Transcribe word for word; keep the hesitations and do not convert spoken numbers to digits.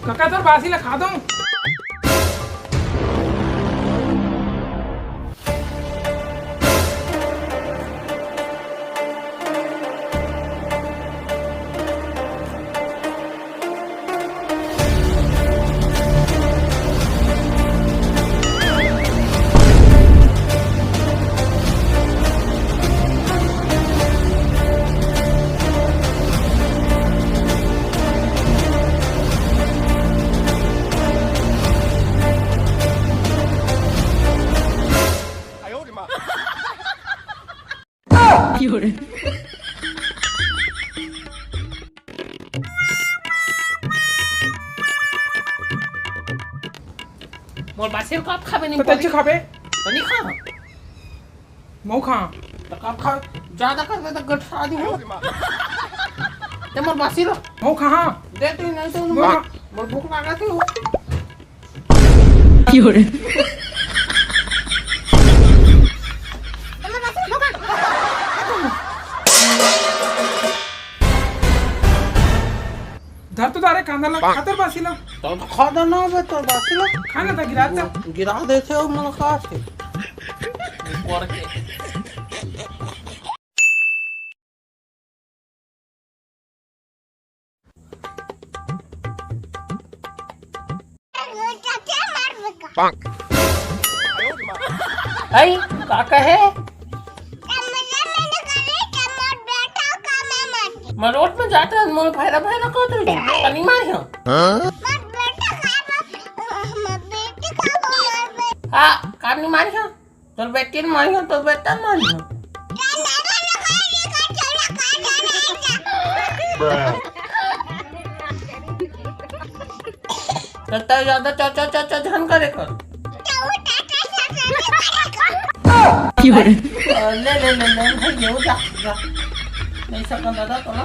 कका, तोर बासी ला खा दो। मोर बासी ल कब खाबे? नहीं तो तैं खाबे? तो नहीं खा। मऊ खा। तो कब खा? ज्यादा कर दे तो गठरा दी हो। ते मोर बासी ल। मऊ खा। दे तू, नहीं तो मोर मोर भूख लागत हे। धर तो तारे कांदा ला, खा तोर बासी ला। तो खा दे ना बे, तोर बासी ला। खा ना, तो गिरा दे। गिरा देथे हो, मन खा से। ऊपर के। आई, का कहे? मैं रोड में जात हन, मोर भैरा भैरा कहत रही, तनी मारी हो। हाँ? हाँ, का नहीं मारी हो? तोर बेटी ल मारियो, तोर बेटा ल मारियो। तो तय ज्यादा चा, चा, चा, चा झन करे कर। ले, ले, ले, ले, भाई, ले, जा, जा। नहीं सकन दादा, तोला।